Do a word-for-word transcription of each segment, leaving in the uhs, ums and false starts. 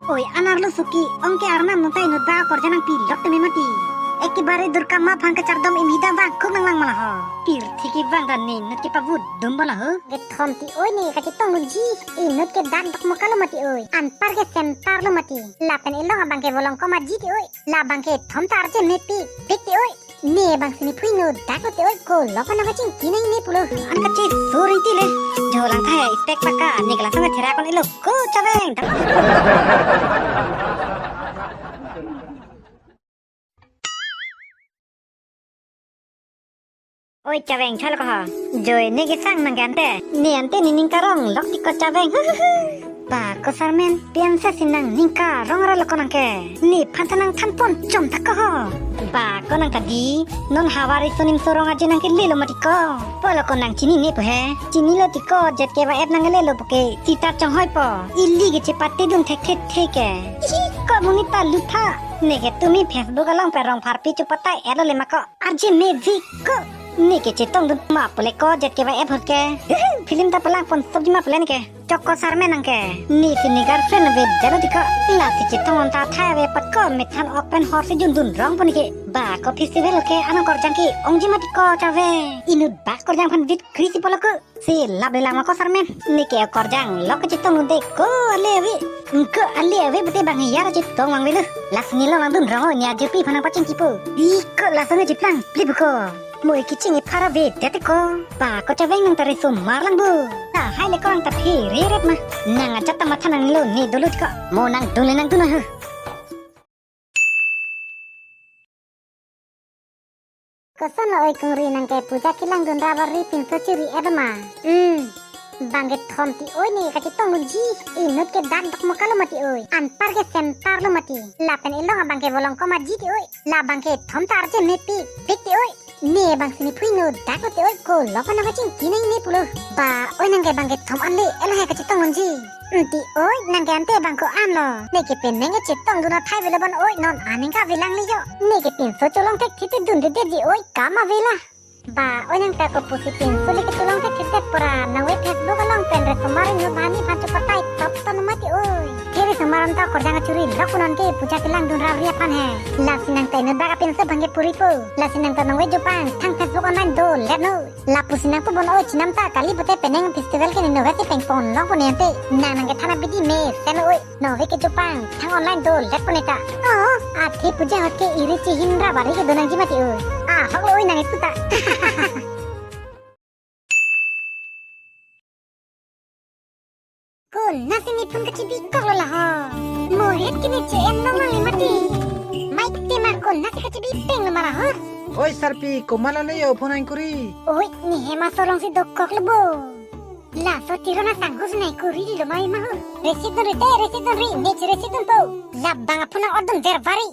Oi, anerlo Suki, ong ke arnam nonta inut ba akorjang nangpilok tame mati. Ekebare Durga ma aphan kachardom imhidang vangkuk nanglang ma laho. Pirthe kevang ta ne inut ke pavut dum ba laho. Kethom ti oi, ne kachetong unji. Inut ke dak dok mokalo mati oi. Anpar ke center lo mati. Lapen elong abang ke volong komaji ti oi. Labang ke thom ta arje mepik pik ti oi. Ne bang si ne phui no dak lo ti oi, ko lok na kachingki nang ne pulo. An kache suri ti le. Jo lang thai tek paka ne kala sang thera kon elo ko Chaveng. Oi Chaveng, chalo ko ha. Joi ne kesang nang ke ante. Ne ante ne ning karong lok ti ko Chaveng. Ba ko Sarmen, pianse si nang ning karong ra lo ko nang ke. Nephan ta nang thanpon chom ta ko ho. Ba ko nang kadi, non havar isonim sorong aje nang kelelo mati ko. Pulo ko nang chinine po he. Chinilo ti ko, jet ke ba app nang lelo po ke. Sita chonghoi po. Ili ke chepate dun thek thek thek ke. Ihi, ko muni ta lutha. Ne ke tumi Facebook along pe rong pharpi chupatai elo le ma ko. Arje mepik ko. Ne ke chetong dun ma pule ko jet ke ba app hot ke. Film ta palang pon sobji ma pule ne ke. Chok ko Sarmen nang ke. Ne si ne girlfriend ave jalo ti ko. Lasi chetong on ta thai ave pat ko methan ok pen hor si jun dun rong pon ke. Ba ko festival ke ano akorjang ke ongji mati ko Chaveng. Inut ba akorjang aphan vit krisi pulo ko. Si lap le lang ma ko Sarmen. Ne ke akorjang lok kachetong dun te ko ale ave. Ko ale ave pute bang ya ra chetong vang velo. Lasi ne lo nang dun rong ne ajepi aphan nang pachingki po. Iko lason ne chiplang pli bu ko. Mo iki chingki phara ave det ko. Ba ko Chaveng nang ta risomar lang bu. Tahai le ko nang ta phere ret ma. Nang ajat ta matha nanglo ne dolo ti ko. Mo nang dun le nang dun na ha. Koson lo oi kongri nang ke puja kelang dun ra bari pinso churi eba ma. Hmm. Bang kethom ti oi ne kachetong unji. Inut ke dak dok mokalo mati oi. Anpar ke center lo mati. Lapen elong abang ke volong komaji ti oi. Labang ke thom ta arje mepik pik ti oi. Ne bang si ne phui no dak lo ti oi, ko lok na kachingki nang ne pulo. Ba oi nang ke bang kethom an le elo he kachetong unji. Nti oi, nang ke ante bang ko-an lo. Ne ke penang ke chetong dun athai velo bon oi, non aning ka velang le jo. Ne ke pinso cholong thekthedun dedetji oi, kam avela. Ba oi nang ta ko pusi pinso le ke cholong thekthedet pura, nang ave Facebook along pen risomar inut bani aphan chupatai top ton mati oi. Ke risomar anta akorjang kachuri lok non ke puja kelang dun ra bari aphan he. Lasi nang ta inut ba ka pinso bang ke puri po. Lasi nang ta nang ave jopang thang Facebook online dolet noi. Lapusi nang pu bon oi, chinam ta kali pute penang festival ke ne nove si pengpon long pon ante. Nang nang kethan abidi mesen oi. Nove ke jopang thang online dolet pon ta. Oh, athe puja hot ke iri chihin ra bari ke do nangji mati oi. Ahok lo oi nang itu ta. Konat si ne phone kachebi kok lo laho. Mohet ke ne che-en long nang le mati. Mike te ma konat si kachebi peng lo ma laho. Oi Sarpi, komat lo ne yo phone nangkuri? Oi, ne hem aso along si dokok lo bo. Laso Tiron asangho si nangkuri lo ma ma ho. Receive dun ri te, receive dun ri, ne che receive dun po. Labang aphone nang-ot dun der bari.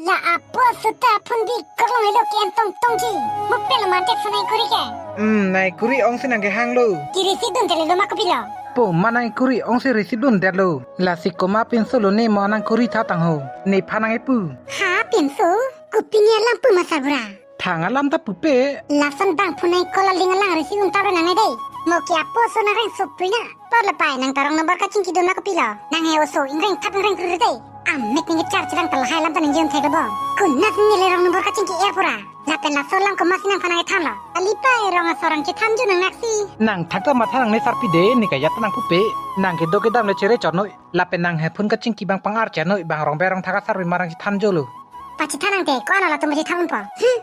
La apo suta phone bi kok long helo ke-en tong tongji. Mo pelo mate phone nangkuri ke. Hmm, nangkuri ong si nang kehang lo. Ke receive dun det lo ma kopilo? Po ma nangkuri ong si receive dun det lo. Lasi komat pinso lo ne mo nangkuri tha tangho. Nephan nang epu. Ha pinso? Kopi ne alam pu ma sarbura? Thang alam ta pupe. Lason bang phone nang call aling alang receive dun ta ro nang ne dei. Mo ke apo so nang reng sopri na. Por le pai nang ta wrong number kachingki dun ma kopilo. Nang he oso ingreng thap ingreng kru dei. Amek ning kechar chelang ta lahai alam ta ning jion thek bo. Konat ne le wrong number kachingki er pura. Lapen laso alam komat si nangphan nang kethan lo. Kali pai wrong aso rang chethan jo nang naksi. Nang thak ta matha nang ne Sarpi dei, ne kaya ta nang pupe. Nang kedo kedam le chere chot noi. Lapen nang he phone kachingki bang pang-ar chot noi, bang rong berong thak asar bimar nang chethan jo lo. Pachethan nang te, ko-an lo latum pachethan un po. Hmm.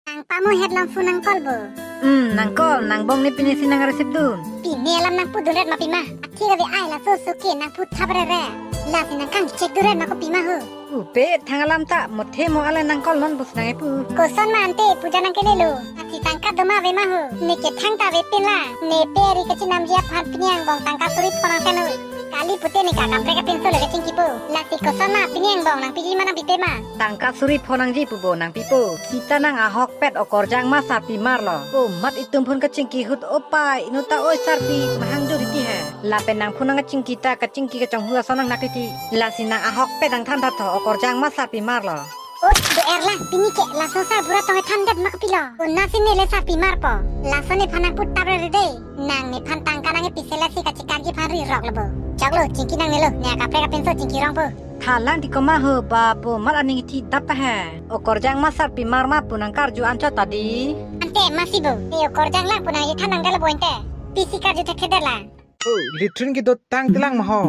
Nang pamo het lam phone nang call bo. Hmm, nang call, nang bong ne pine si nang receive dun. Pine alam nang pu dun ret ma pima. Athik ave ai laso so ke nang pu thap re re. Lasi nang kang check dun ret ma kopima ho. Pupe thang alam ta, mothe mo ale nang call non bus nang epu. Koson ma ante puja nang kele lo. Athi tangka do ma ave ma ho. Ne ke thang ta ave pin la. Ne pe ri kachinamji aphan pini angbong tangka suri phone nang seno. Kali pute ne ka kaprek apinso le kachingki po. Lasi koson ma pini angbong nang piji ma nang pipe ma? Tangka suri phone nangji pu bo nang pipo. Sita nang ahokpet okorjang ma Sarpi mar lo. Komat itum phone kachingki ahut opai inut ta oi Sarpi mahang jor titi he. Lapen nang phone nang kachingki ta kachingki kachonghu ason nang nak titi. Lasi nang ahokpet nang than thattho okorjang ma Sarpi mar lo. Ut, do er Lah, pini ke laso sarbura tong thandet ma kopilo? Konatsi neli sarpi marpo? Laso nephan nangpu tap rere dei. Nang nephan tangka nangkepisi lasi kachekarji aphan rirok lo bo. Choklo, chingki nangnelo, ne akaprek apinso chingki rongpo. Thalang ti komat ho ba pu mat aning thi dap ta he. O Korjang ma sarpi mar ma pu nangkarju anchot ta dei. Ante masi bo, e o Korjang lang pu nangchethan nangdelo bo ante. Pisi karju thekthedet lang. O, latrine kedo tang tilang ma ho.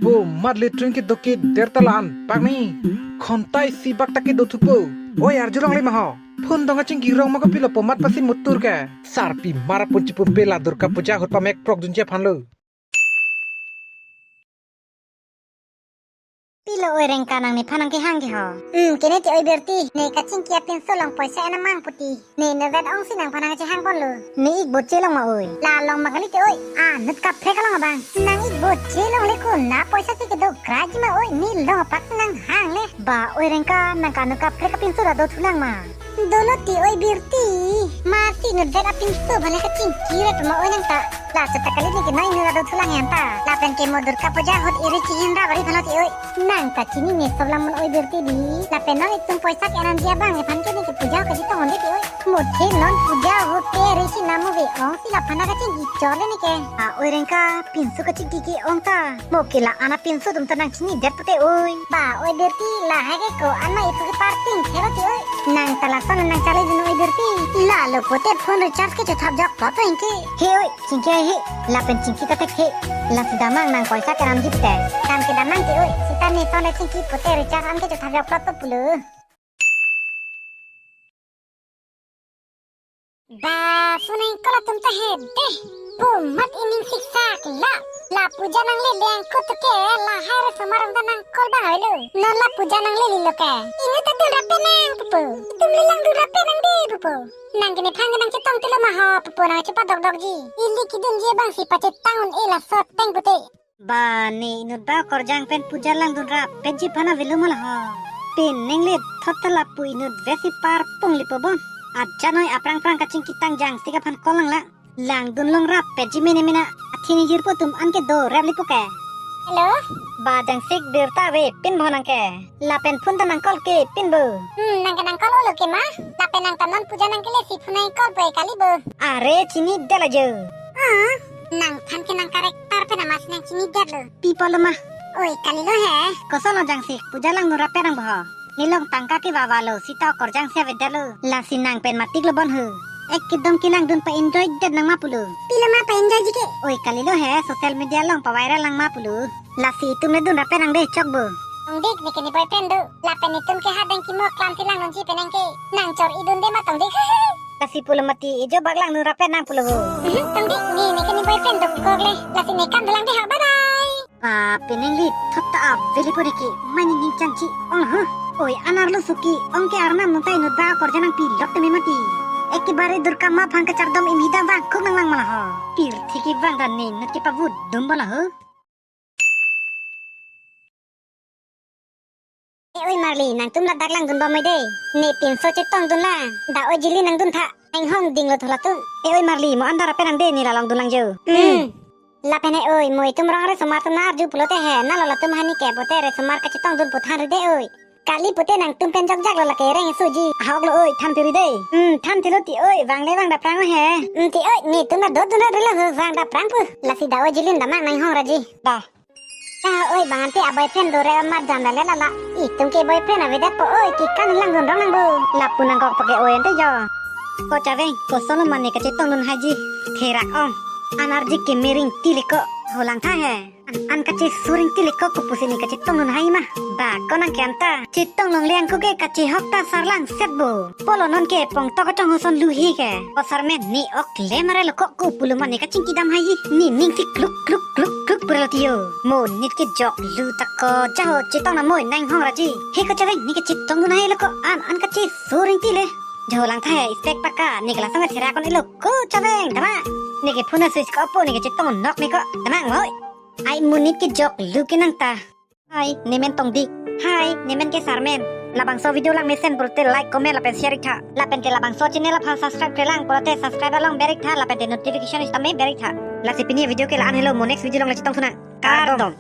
Pu mat latrine kedo kedet ta la-an pakni. Khontai si bak ta kedo thupo. Oi, arjulongle ma ho. Phone dong achingki rong ma kopilo pu mat pasi mutur ke. Sarpi mar apun chipumpe la Durga Puja ahut pamek prok dunji aphan lo. Pilo oi Rengka, nang nephan nangkehang ke ho? Hmm, kene ti oi Birti, ne kachingki apinso along poisa en amang puti. Ne inutvet ongsi nangphan nangchehang ponlo. Ne ik boche long ma oi? La long ma kali ti oi. Ah, nut kaprek along abang. Nang ik boche longle, konat poisa si kedo graji ma oi? Ne long apak si nanghang le. Ba oi Rengka, nang ke anut kaprek apinso ra dothulang ma? Dolo ti oi Birti. Masi inutvet apinso aphan le kachingki ret ma oi nang ta. Laso ta kali ne ke noi inut ra dothulang anta. Lapen ke mo Durga Puja ahut iri chihin ra bari aphan lo ti oi. Nang ta chinine sob lang mon oi Birti dei. Lapen non itum poisa ke-en anji abang ephan ke ne ke puja ahut kachetong un-e ti oi. Muthe non puja ahut ke iri chinam ave ongsi laphan nangkachingki chor le ne ke. Ah, oi Rengka, pinso kachingki ke-ong ta. Mo ke la-an apinso atum ta nangchinidet pute oi. Ba oi Birti, lahai ke ko-an ma ipu ke parting thelo ti oi. Nang ta lason nangcharli dun oi Birti. Lalo pute phone recharge ke chethap jokpo pen ke. He oi, chingki he. Lapen chingki ta thek he. Lasi damnang nang poisa ke-en anji pute. Dam ke damnang ti oi. Sita ne ton le chingki pute recharge an ke chethap jokpo pulo. Ba, phone nangcall atum ta he dei. Pu mat ining siksak la. La puja nanglele angkut ke, lahai resomar atum ta nangcall bang avelo. Non la puja nanglele lo ke. Inut ta dun rapet nang pupo. Itum le lang dun rapet nang dei pupo. Nang ke nephan ke nangchetong tilo ma ho pupo, nangchepadok dokji. Ili kedunji abang si pachetang un-e laso ateng pute. Ba, ne inut ba Korjang pen puja langdun rapetji aphan avelo ma la ho. Pining le thot ta lapu inutvet si parpung lipo bon. Ajanoi aphrang phrang kachingki tang Jangsik aphan call lang lang. Langdun long rapetji mene mena. Athe ne jirpo atum an ke do rap lipo ke. Hello? Ba Jangsik, Birta avepin bo nang ke? Lapen phone ta nangcall kepin bo. Hmm, nang ke nangcall olo ke ma? Lapen nang ta non puja nangkele si phone nangcall po kali bo. Are chinidet la jo. Ah, nangphan ke nang character pen amatsi nangchinidet lo. Pi pulo ma? Oi, kalilo he. Koson lo Jangsik, puja langdun rapet nang bo ho? Nelong tangka kevava lo, sita Korjang si avedet lo. Lasi nang pen matik lo bon he. Ekdom kelangdun pa-enjoy det nang ma pulo. Pilo ma pa-enjoy ji ke? Oi, kalilo he, social media along pa-viral nang ma pulo. Lasi itum le dun rapet nang dei chok bo. Tongdik, ne ke ne boyfriend do. Lapen itum ke ha dengki mo klam ti langdunji pen nang ke. Nang chor-i dun dei ma Tongdik. Lasi pulo mati, ijo bak langdun rapet nang pulo bo. Mhm, Tongdik, ne ne ke ne boyfriend dokok le. Lasi ne kam dolang dei ha, bye bye. Ba, pining le thot ta avelipo ne ke. Mane ning changchi ong huh. Oi, anerlo suki, ong ke arnam nung ta inut ba Korjang nangpilok teme mati. Ekebare Durga ma aphan kachardom imhidam vangkok nang lang ma la ho. Pirthe kevang ta ne inut kepavut dum bo la ho. E oi Marli, nangtum ladak langdun bom oi dei. Ne pinso chetongdun lang. Da oi Jili nangdun tha. Nang hong dinglo tho latum. E oi Marli, mo an dun rapet nang dei, ne la longdun lang jo. Hmm. Lapen he oi, mo itum rong resomar atum nang arju pulote he, nalo latum hani ke pote resomar kachetongdun pu thanri dei oi. Kali pote nangtum pen jokjak lo lake reng suji. Ahok lo oi, than piri dei. Hmm, than thilo ti oi, vang le vang daphrang he. Hmm, ti oi, netum la dodun ra relo ho, vang daphrang pu. Lasi da oi Jili damnang nang hong raji. Da. Ah, oi, bang ante a-boyfriend do re amat jam dale lala. Itum ke boyfriend avedet po oi, kekan langdun rong nang bo. Lapu nangkok pake oi ante jo. Ko Chaveng, koson lo mane kachetongdun haiji. Therak ong. An arji ke mering ti le ko. Ho lang tha he. An, an kacheso ring ti le ko, kopusi ne kachetongdun hai ma. Ba ko nang ke anta. Chetong longle angko ke kachehok ta sarlang set bo. Pulo non ke pongtok kachong hoson luhi ke. O sarmen, ne ok le mare lo ko, ko pulo mane kachingki dam hai. Ne ning si kluk kluk kluk kluk pura lo ti yo. Monit kejok lu ta ko jaho chetong na moi nang hong raji. He ko Chaveng, ne kachetongdun hai lo ko, an, an kacheso ring ti le. Jaho lang tha he, spek paka, ne ke lason therak un-e lo ko Chaveng, damnang. Ne ke phone switch ko po, ne kachetong nok ne ko, damnang moi. Ai monit kejok lu ke nang ta. Hai, nemen Tongdik. Hai, nemen ke sarmen. Labangso video langmesen pulote like, comment lapen share ik tha. Lapen ke labangso channel aphan subscribe klemkle lang pulote subscribe along ber ik tha lapen te notification sitame ber ik tha. Lasi pini video ke la-an helo, mo next video along le chetongthu nang. Kardom.